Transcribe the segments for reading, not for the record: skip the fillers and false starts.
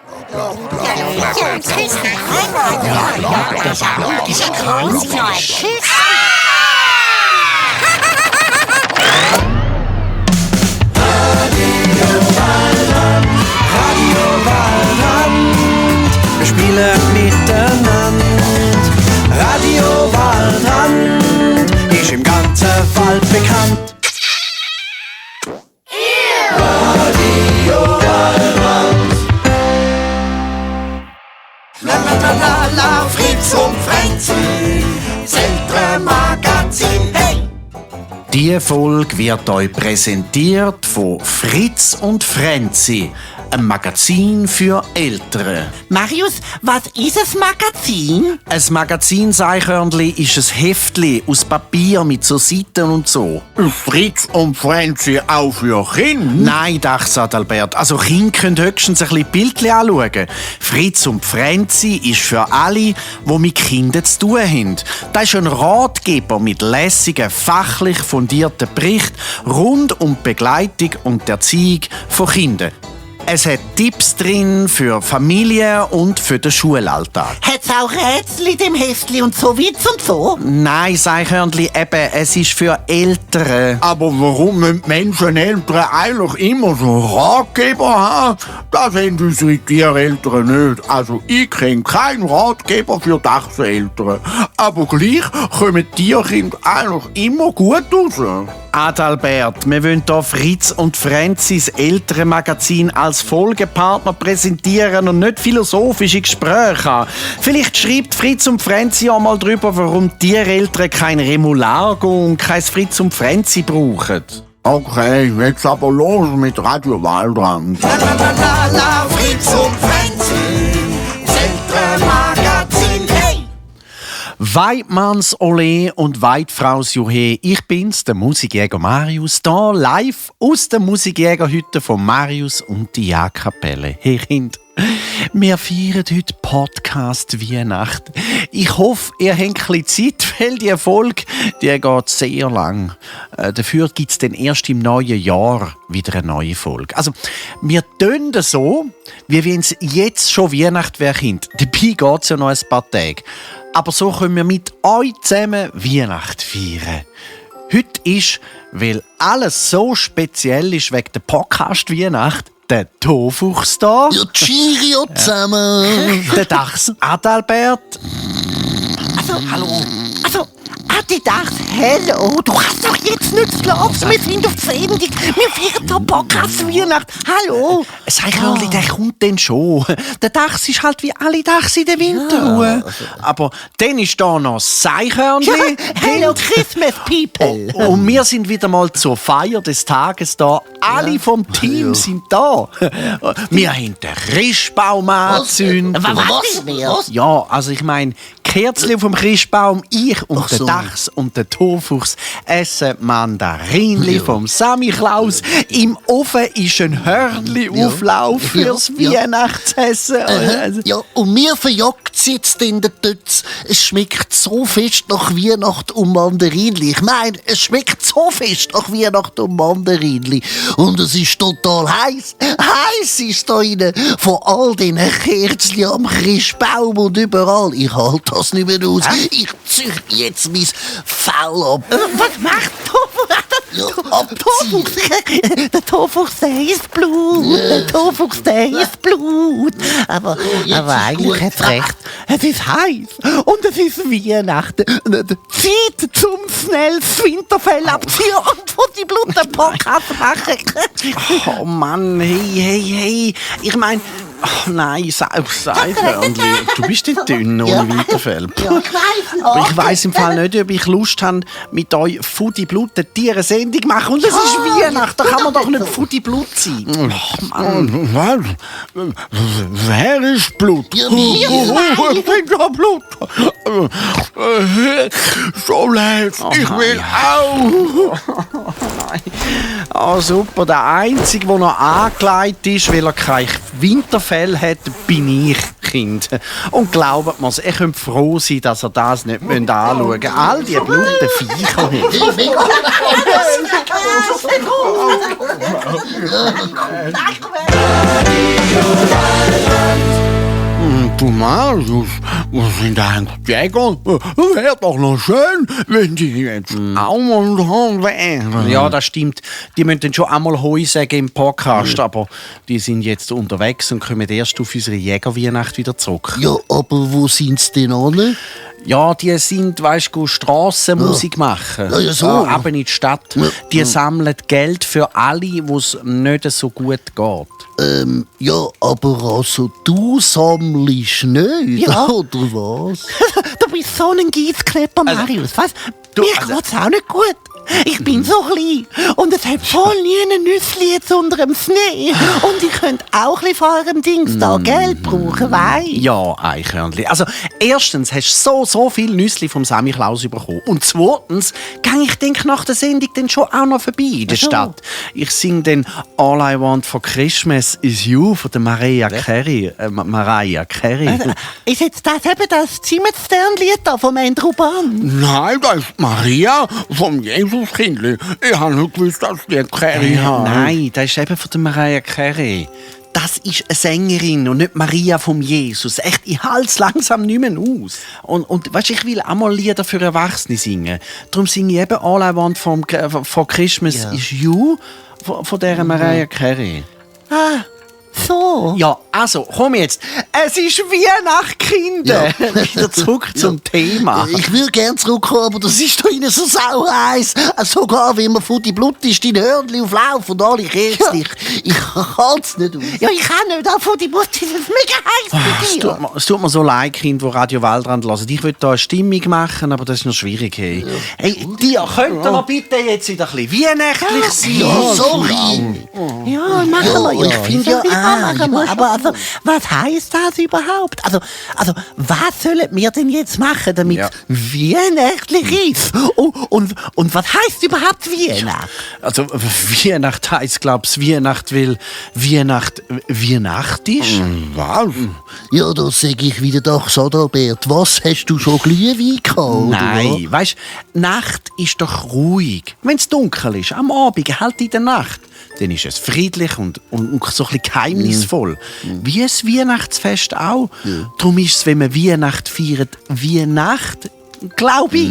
Wir spielen miteinander. Radio Waldrand ist im ganzen Wald bekannt. Radio Waldrand. La la la la la, Fritz und Franzi, Ältere Magazin, hey! Die Folge wird euch präsentiert von Fritz und Franzi, ein Magazin für Ältere. Marius, was ist ein Magazin? Ein Magazin, Seichhörnli, ist ein Heftli aus Papier mit so Seiten und so. Fritz und Franzi auch für Kinder? Nein, dachte Adalbert. Also Kinder können höchstens ein bisschen Bildchen anschauen. Fritz und Franzi ist für alle, die mit Kindern zu tun haben. Das ist ein Ratgeber mit lässigen, fachlich fundierten Berichten rund um die Begleitung und die Erziehung von Kindern. Es hat Tipps drin für Familie und für den Schulalltag. Hat's auch Rätsel in dem Heftli und so Witz und so? Nein, Seichhörnli, eben, es ist für Ältere. Aber warum müssen Menschen Ältere eigentlich immer so Ratgeber haben? Das haben unsere Tiereltern nicht. Also ich kenne keinen Ratgeber für Dachseltern. Aber gleich kommen Tierkinder eigentlich immer gut raus. Adalbert, wir wollen hier Fritz und Franzis ältere Magazin als Folgepartner präsentieren und nicht philosophische Gespräche haben. Vielleicht schreibt Fritz und Franzi auch mal drüber, warum Tiereltern kein Remoulago und kein Fritz und Franzi brauchen. Okay, jetzt aber los mit Radio Waldrand. La la la la la, Fritz und Franzi, Ältere Magazin, hey! Weidmanns Ole und Weidfraus Juhe, ich bin's, der Musikjäger Marius, hier live aus der Musikjägerhütte von Marius und die Jagdkapelle. Hey Kind, wir feiern heute Podcast Weihnacht. Ich hoffe, ihr habt ein bisschen Zeit, weil die Folge, die geht sehr lang. Dafür gibt es dann erst im neuen Jahr wieder eine neue Folge. Also, wir tun so, wie wenn es jetzt schon Weihnacht wäre, Kind. Dabei geht es ja noch ein paar Tage. Aber so können wir mit euch zusammen Weihnacht feiern. Heute ist, weil alles so speziell ist wegen der Podcast Weihnacht, der Tofuchs da. Ja, Cheerio zusammen. Der Dachs Adalbert. Also, die Dachs, hallo, du kannst doch jetzt nicht schlafen, wir sind auf Sendung, wir feiern hier Podcast Weihnacht, hallo. Seichhörnli, der kommt dann schon. Der Dachs ist halt wie alle Dachs in der Winterruhe. Aber dann ist da noch Seichhörnli. Hello Christmas people. Und wir sind wieder mal zur Feier des Tages da. Alle vom Team sind da. Wir haben den Christbaum angezündet. Was? Ja, also ich meine, Kerzchen vom Christbaum, ich und der Dachs und der Tofuchs essen Mandarinli vom Samichlaus. Im Ofen ist ein Hörnli-Auflauf fürs Weihnachtsessen. Ja, und mir verjagt es jetzt in der Tötz. Es schmeckt so fest nach Weihnacht und Mandarinli. Ich meine, es schmeckt so fest nach Weihnacht und Mandarinli. Und es ist total heiß. Heiß ist da rein von all diesen Kerzen am Christbaum und überall. Ich halte das nicht mehr aus. Ich züchte jetzt mein Fell ab. Was macht Tofuchs? Der Tofuchs, der ist Blut. Der Tofuchs, der ist Blut. Aber eigentlich hat es recht. Es ist heiß und es ist Weihnachten. Zeit zum schnell das Winterfell abziehen und von die Blut den Podcast machen. Oh Mann, hey. Ich meine, nein, Seichhörnli, du bist nicht dünn ohne Winterfell. Aber ich weiss im Fall nicht, ob ich Lust habe, mit euch Fudi Blut eine Tierensendung machen. Und es ist Weihnachten, da kann man doch nicht Fudi Blut sein. Oh Mann. Was? Wer ist Blut? Ja, Ich bin ja Blut. So leid. Ich will auch. Oh super, der Einzige, der noch angelegt ist, weil er kein Winterfell hat, bin ich, Kind. Und glaubt mir's, ihr könnt froh sein, dass ihr das nicht anschauen müsst. All die blutigen Viecher nicht. Danke. Du Marius, was sind eigentlich die Jäger? Wäre doch noch schön, wenn die jetzt auch mal da wären. Ja, das stimmt. Die müssen dann schon einmal Heu sagen im Podcast, aber die sind jetzt unterwegs und kommen erst auf unsere Jägerweihnacht wieder zurück. Ja, aber wo sind sie denn alle? Ja, die sind, weißt du, Strassenmusik machen. Ja, so. Eben in die Stadt. Die sammeln Geld für alle, wo es nicht so gut geht. Ja, aber also du sammelst nicht, Ja. oder was? Du bist so ein Giessklepper, Marius. Was? du, Mir geht's auch nicht gut. Ich bin so klein und es hat voll nie ein Nüssli jetzt unter dem Schnee. Und ich könnte auch ein bisschen von eurem Dings da Geld brauchen, weißt? Ja, Eichhörnli. Also, erstens hast du so viel Nüssli vom Sammy Klaus bekommen. Und zweitens gehe ich denk nach der Sendung dann schon auch noch vorbei in der Ach so. Stadt. Ich singe dann «All I Want for Christmas is You» von der Mariah Carey. Mariah Carey. Ist jetzt das eben das Zimmersternlied da vom Endruban? Nein, das ist Maria vom Jesuskindli. Ich habe nicht gewusst, dass die Carey haben. Nein, das ist eben von der Mariah Carey. Das ist eine Sängerin und nicht Maria vom Jesus. Echt, ich halte es langsam nicht mehr aus. Und weißt, ich will auch mal Lieder für Erwachsene singen. Darum singe ich eben «All I Want for Christmas is You» von dieser Mariah Carey. Ah, so. Ja, also, komm jetzt. Es ist Weihnacht, Kinder. Wieder zurück zum Thema. Ich würde gerne zurückkommen, aber das ist da innen so sauer heiß. Sogar wenn man von die Blut ist, die Hörnli auflaufen und alle Kerzlich. Ich halte es nicht aus. Ja, ich kann nicht. Auch von die Mutter ist es mega heiß bei dir. Es tut mir so leid, Kind, die Radio Waldrand hören. Ich würde da eine Stimmung machen, aber das ist noch schwierig. Hey, hey dir, könnt ihr noch bitte jetzt wieder ein bisschen weihnachtlich sein? Ja, sorry. Ja, machen wir. ich finde ja machen wir. Aber also, was heisst das überhaupt? Also, was sollen wir denn jetzt machen, damit Ja. es weihnachtlich ist? Und was heisst überhaupt Weihnacht? Also, Weihnacht heisst, glaubst du, Weihnacht, weil Weihnacht ist? Was? Ja, da sag ich wieder doch, Adalbert, was, hast du schon Glühwein gehabt, oder Nein, weisst, Nacht ist doch ruhig. Wenn es dunkel ist, am Abend, halt in der Nacht, dann ist es friedlich und so ein bisschen geheimnisvoll. Wie ein Weihnachtsfest auch. Darum ist es, wenn man Weihnacht feiert, Weihnacht, glaube ich.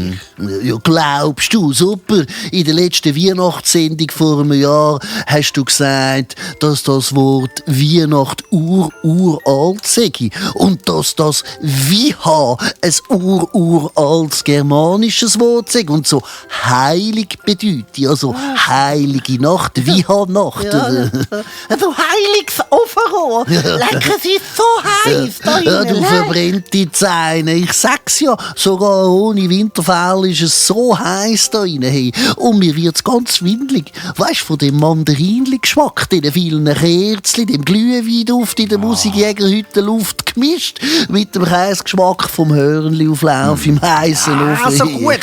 Ja, glaubst du, super. In der letzten Weihnachtssendung vor einem Jahr hast du gesagt, dass das Wort Weihnacht uralt sei. Und dass das Wiha ein uraltes germanisches Wort sei und so heilig bedeutet. Also heilige Nacht, Wiha-Nacht. Du heiliges Offerrohr. Lecker, es ist so heiß da Ja, du drinnen. verbrennt die Zähne. Ich sag's ja, sogar ohne Winterfell ist es so heiß da rein. Hey. Und mir wird's ganz schwindelig. Weißt du, von dem Mandarinli-Geschmack, den vielen Kerzen, dem Glühweinduft in der Musikjägerhütte Luft gemischt mit dem Käsegeschmack vom Hörnli-Auflauf im heißen Ofen. Also gut.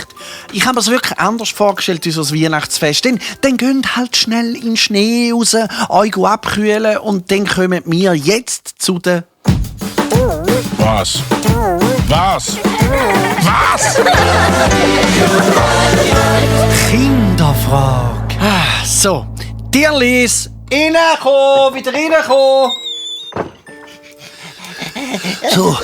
Ich habe mir es wirklich anders vorgestellt, unser Weihnachtsfest. Dann geht halt schnell in den Schnee raus, euch abkühlen und dann kommen wir jetzt zu den... Was? Was? Was? Kinderfrage. So, Tierlis, reinkommen, wieder reinkommen. So,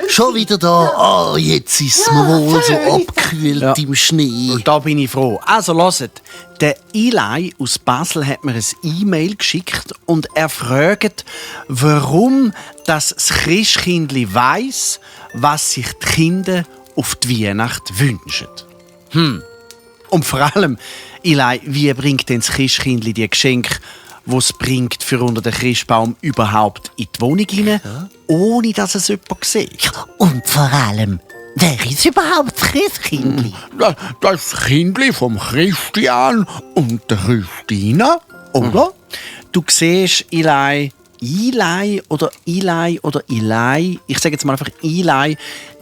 schon wieder da. Ah, jetzt ist mir wohl so abgekühlt im Schnee. Und da bin ich froh. Also hört, der Eli aus Basel hat mir ein E-Mail geschickt und er fragt, warum das Christkindli weiss, was sich die Kinder auf die Weihnacht wünschen. Und vor allem, Eli, wie bringt denn das Christkindli die Geschenke, die es bringt, für unter den Christbaum überhaupt in die Wohnung hinein, ohne dass es jemand sieht? Und vor allem, wer ist überhaupt das Christkindli? Das Kindli vom Christian und der Christina, oder? Du siehst, Eli, ich sage jetzt mal einfach Eli,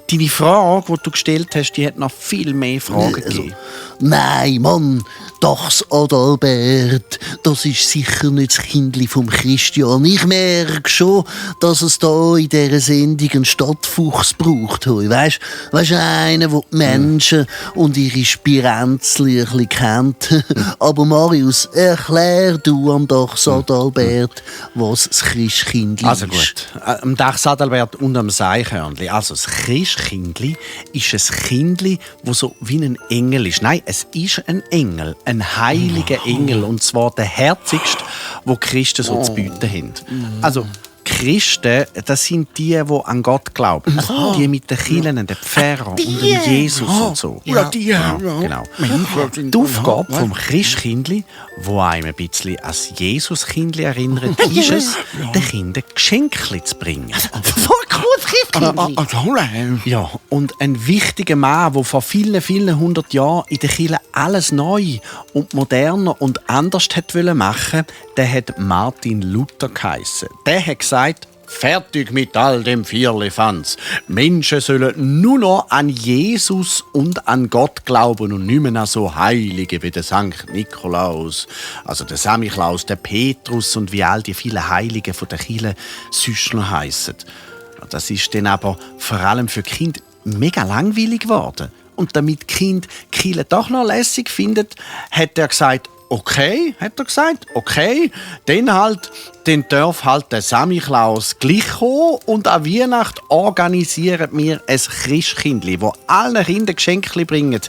deine Frage, die du gestellt hast, die hat noch viel mehr Fragen gegeben. Nein, Mann, das Adalbert, das ist sicher nicht das Kindli vom Christian. Ich merke schon, dass es da in dieser Sendung einen Stadtfuchs braucht. Weisst du, einen, der die Menschen und ihre Spirenzli ein bisschen kennt. Aber Marius, erklär du am Dachs Adalbert, was das Christkindli Also ist. gut, am Dachs Adalbert und am Seichhörnli. Also das Christkindli ist ein Kindli, das so wie ein Engel ist. Nein, es ist ein Engel, ein heiliger Engel. Und zwar der herzigste, wo Christen so zu bieten haben. Also Christen, das sind die an Gott glauben. Die mit den Kirchen, den Pfarrer und dem Jesus und so. Ja, die, ja. Genau. Die Aufgabe vom Christkindli, wo einem ein bisschen an Jesus-Kindli erinnert, ist es, den Kindern Geschenke zu bringen. Voll cool, Christkindli. Ja, und ein wichtiger Mann, der vor vielen, vielen hundert Jahren in der Kirche alles neu und moderner und anders machen wollte, der hat Martin Luther geheissen. Der hat gesagt, fertig mit all dem Vierlefanz. Menschen sollen nur noch an Jesus und an Gott glauben und nicht mehr an so Heilige wie der Sankt Nikolaus, also der Samichlaus, der Petrus und wie all die vielen Heiligen von der Kirche sonst noch heissen. Das ist dann aber vor allem für Kinder mega langweilig geworden. Und damit die Kinder die Kirche doch noch lässig finden, hat er gesagt, okay, dann darf halt der Samichlaus gleich kommen und an Weihnachten organisieren wir ein Christkindli, wo allen Kindern Geschenke bringen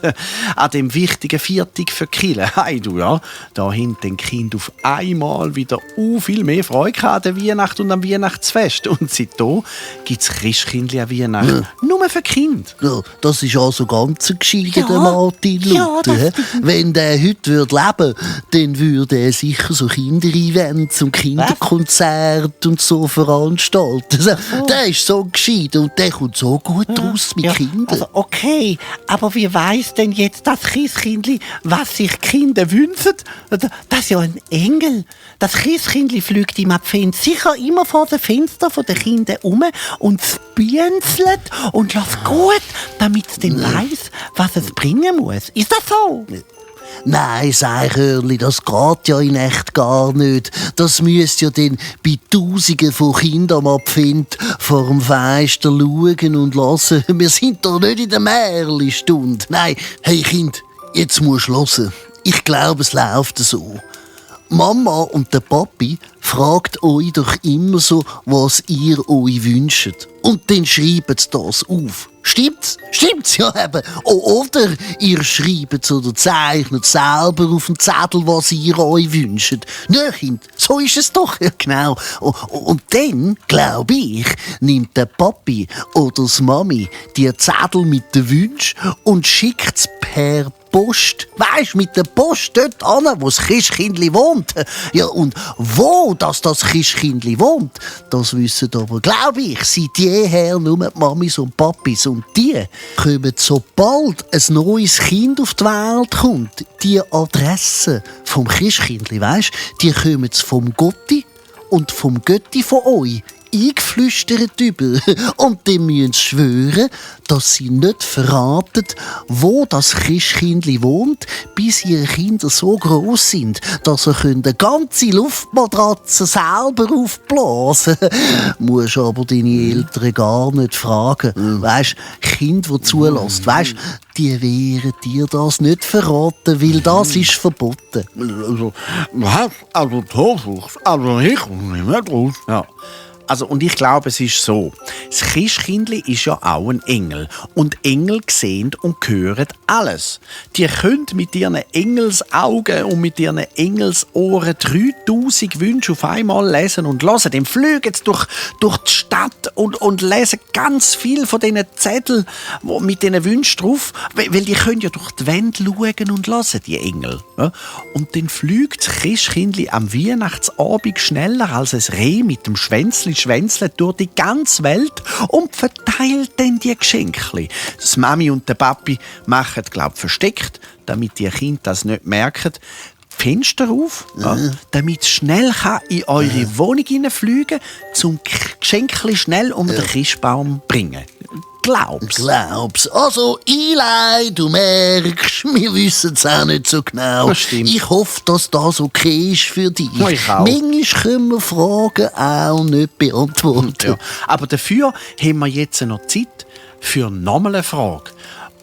an dem wichtigen Viertag für die Kirche. Hey du, ja, da haben den Kind auf einmal wieder viel mehr Freude an der Weihnacht und am Weihnachtsfest. Und seitdem gibt es Christkindli an Weihnachten nur für Kinder. Ja, das ist also ganz ein gescheiter Ja. Martin Luther. Ja, Wenn der heute leben würde, dann würde er sicher so Kinderevents und Kinderkonzerte und so veranstalten. Also, der ist so gescheit und der kommt so gut raus mit Kindern. Also okay, aber wie weiss denn jetzt das Christkindli, was sich die Kinder wünschen? Das ist ja ein Engel. Das Christkindli fliegt im Advent sicher immer vor den Fenstern der Kinder um und spienzelt und lässt gut, damit es dann weiss, was es bringen muss. Ist das so? Nein, Seichhörnli, das geht ja in echt gar nicht. Das müsst ja dann bei Tausenden von Kindern am Advent vor dem Fenster schauen und hören. Wir sind doch nicht in der Märli-Stunde. Nein, hey Kind, jetzt musst du hören. Ich glaube, es läuft so. Mama und der Papi fragt euch doch immer so, was ihr euch wünscht. Und dann schreibt sie das auf. Stimmt's? Stimmt's? Ja, eben. Oder ihr schreibt oder zeichnet selber auf den Zettel, was ihr euch wünscht. Ne, Kind, so ist es doch. Ja, genau. Und dann, glaube ich, nimmt der Papi oder das Mami die Zettel mit den Wünschen und schickt's per Post. Weisst, mit der Post dort an, wo das Christkindli wohnt. Ja, und wo das Christkindli wohnt, das wissen aber, glaube ich, seit jeher nur die Mamis und Papis. Und die kommen, sobald ein neues Kind auf die Welt kommt, die Adresse vom Christkindli, weisst, die kommen vom Gotti und vom Götti von euch eingeflüstert über. Und die müssen schwören, dass sie nicht verraten, wo das Christkindli wohnt, bis ihre Kinder so gross sind, dass sie eine ganze Luftmatratze selber aufblasen können. Musst aber deine Eltern gar nicht fragen. Weisst, Kind, die zulässt, weisst, die werden dir das nicht verraten, weil das ist verboten. Also, was? Also, Tofuchs? Also, ich komme nicht mehr draus. Ja. Also, und ich glaube, es ist so. Das Christkindli ist ja auch ein Engel. Und Engel sehen und hören alles. Die können mit ihren Engelsaugen und mit ihren Engelsohren 3000 Wünsche auf einmal lesen und hören. Dann fliegen sie durch die Stadt und lesen ganz viel von diesen Zetteln mit diesen Wünschen drauf. Weil die können ja durch die Wände schauen und hören, die Engel. Ja? Und dann fliegt das Christkindli am Weihnachtsabend schneller als ein Reh mit dem Schwänzli schwänzelt durch die ganze Welt und verteilt dann die Geschenke. Das Mami und der Papi machen, glaube ich, versteckt, damit die Kinder das nicht merken, Fenster auf, ja, damit es schnell in eure Wohnung hineinfliegen kann, zum Geschenke schnell um den Christbaum bringen. glaub's. Glaub's. Also, Eli, du merkst, wir wissen es auch nicht so genau. Das stimmt. Ich hoffe, dass das okay ist für dich. Ja, ich auch. Manchmal können wir Fragen auch nicht beantworten. Ja. Aber dafür haben wir jetzt noch Zeit für nochmal eine Frage.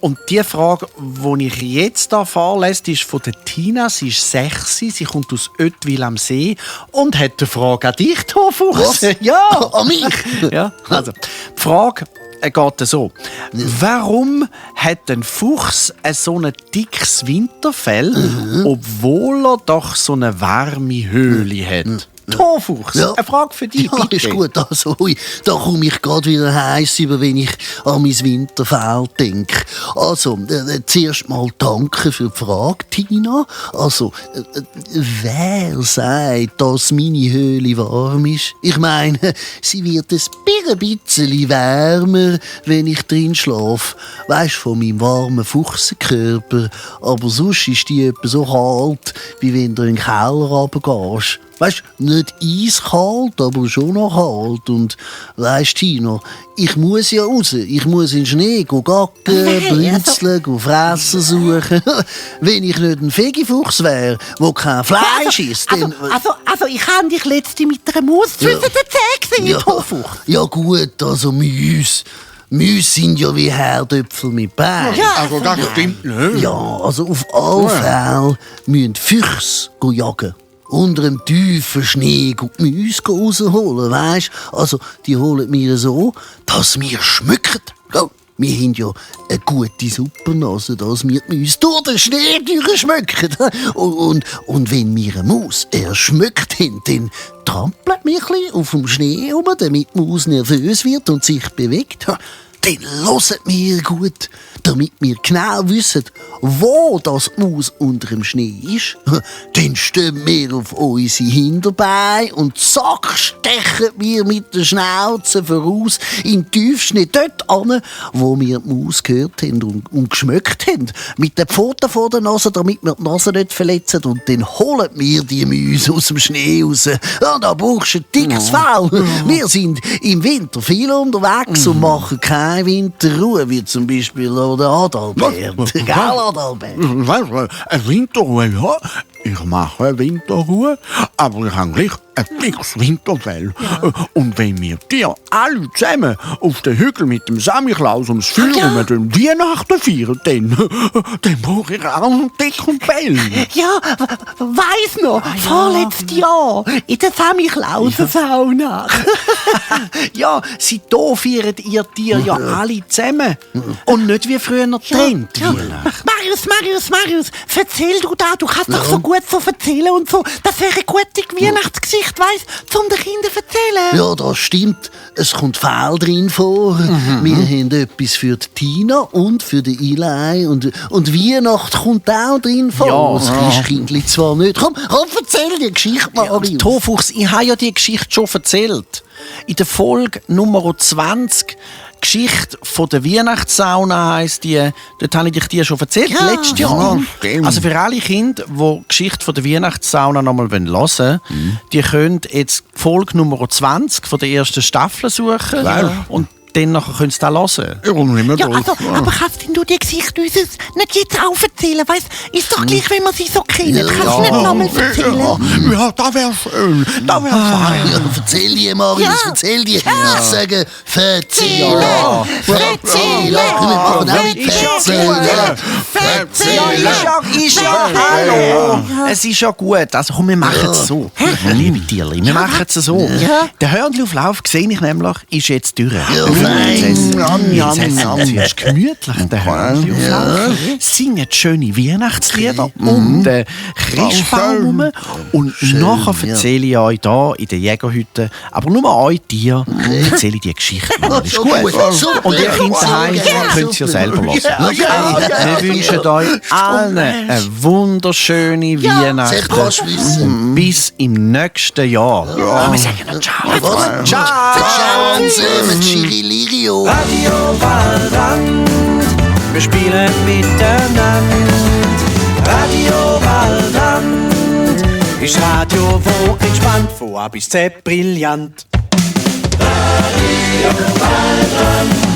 Und die Frage, die ich jetzt hier vorlese, ist von der Tina. Sie ist 6, sie kommt aus Oettwil am See und hat eine Frage an dich, Thorfuchs. Was? Ja. An mich? Ja, also, die Frage geht so. Warum hat ein Fuchs so ein dickes Winterfell, obwohl er doch so eine warme Höhle hat? Thorfuchs, Ja. eine Frage für dich, Ja, bitte. ist gut. Also, ui, da komme ich gerade wieder heiß über, wenn ich an mein Winterfell denke. Also, zuerst mal danke für die Frage, Tina. Also, wer sagt, dass meine Höhle warm ist? Ich meine, sie wird ein bisschen wärmer, wenn ich drin schlafe. Weisst, von meinem warmen Fuchsenkörper. Aber sonst ist die etwa so kalt, wie wenn du in den Keller runtergehst. Weisst, nicht eiskalt, aber schon noch kalt. Und weisst, Tina, ich muss ja raus. Ich muss in den Schnee gacken, blinzeln, fressen suchen. Wenn ich nicht ein Fegifuchs wäre, der kein Fleisch isst, dann... Also, ich habe dich letzte mit einer Maus zwischen den Zähnen gesehen, Thorfuchs. Ja gut, also Mäuse. Mäuse sind ja wie Herdöpfel mit Beinen. Also das stimmt nicht. Ja, also auf alle Fälle müssen Füchse jagen. Unter dem tiefen Schnee die Mäuse rausholen, weisst? Also, die holen wir so, dass wir schmücken. Ja, wir haben ja eine gute Suppennase, dass wir die Mäuse durch den Schnee durchschmücken. Und wenn wir eine Maus erschmückt haben, dann trampeln wir ein bisschen auf dem Schnee rum, damit die Maus nervös wird und sich bewegt. Dann hören wir gut, damit wir genau wissen, wo das Maus unter dem Schnee ist. Dann stehen wir auf unsere Hinterbeine und zack, stechen wir mit der Schnauze voraus in den Tiefschnee dort an, wo wir die Maus gehört haben und geschmeckt haben. Mit den Pfoten vor der Nase, damit wir die Nase nicht verletzen. Und dann holen wir die Mäuse aus dem Schnee raus. Ja, da brauchst du ein dickes Fell. Wir sind im Winter viel unterwegs und machen keine Winterruhe, wie zum Beispiel der Adalbert. Gell, Adalbert? Weißt du, eine Winterruhe, ja. Ich mache eine Winterruhe, aber ich habe gleich ein dickes Winterfell. Und wenn wir die alle zusammen auf den Hügel mit dem Samichlaus ums Feuer und den Weihnachten feiern, dann brauche ich auch einen dicken Fell. Ja, weiss noch, vorletztes Jahr in der Samichlausen-Sauna. Ja, seitdem feiert ihr Tier ja alle zusammen. Und nicht wie früher getrennt. Weihnachten. Marius, erzähl du da, du kannst doch so gut so erzählen und so. Das wäre eine gute Weihnachtsgeschichte, weiss, um den Kindern zu erzählen. Ja, das stimmt. Es kommt Fehl drin vor. Wir haben etwas für die Tina und für den Eli. Und Weihnacht kommt auch drin vor. Ja. Das Christkindli zwar nicht. Komm, erzähl die Geschichte, Marius. Thorfuchs, ich habe ja die Geschichte schon erzählt. In der Folge Nummer 20, Geschichte von der Weihnachtssauna heisst die. Dort habe ich dir schon erzählt, letztes Jahr. stimmt. Also für alle Kinder, die die Geschichte von der Weihnachtssauna nochmal hören wollen, die können jetzt Folge Nummer 20 von der ersten Staffel suchen. Und dann nachher können sie das hören. Ich komme nicht mehr Ja, drauf. also, aber kannst denn du die Geschichte uns nicht jetzt auch erzählen? Weißt, ist doch gleich, wenn man sie so kennt. Kannst du nicht nochmal erzählen? Ja, das wäre schön. Das wäre fein. Ja, erzähl die, Marius, Ja. erzähl die. Ich sage, erzähl. Ja. Erzähl. Ist ja, hallo. Es ist ja gut. Also komm, wir machen es so. Liebe Tierli, wir machen es so. Der Hörnli-Auflauf, sehe ich nämlich, ist jetzt durch. Jetzt essen wir zuerst gemütlich den Hörnli-Auflauf, singen schöne Weihnachtslieder um den Christbaum herum und nachher erzähle ich euch hier in der Jägerhütte, aber nur euch Tier, erzähle ich die Geschichte. Ist gut. Und ihr Kinder daheim könnt es ja selber hören. Wir wünschen euch allen eine wunderschöne Weihnacht. Bis im nächsten Jahr. Wir sagen noch Ciao. Ciao zusammen, Chirilirio. Radio Waldrand, wir spielen miteinander. Radio Waldrand ist Radio, wo entspannt, von A bis Z brillant. Radio Waldrand.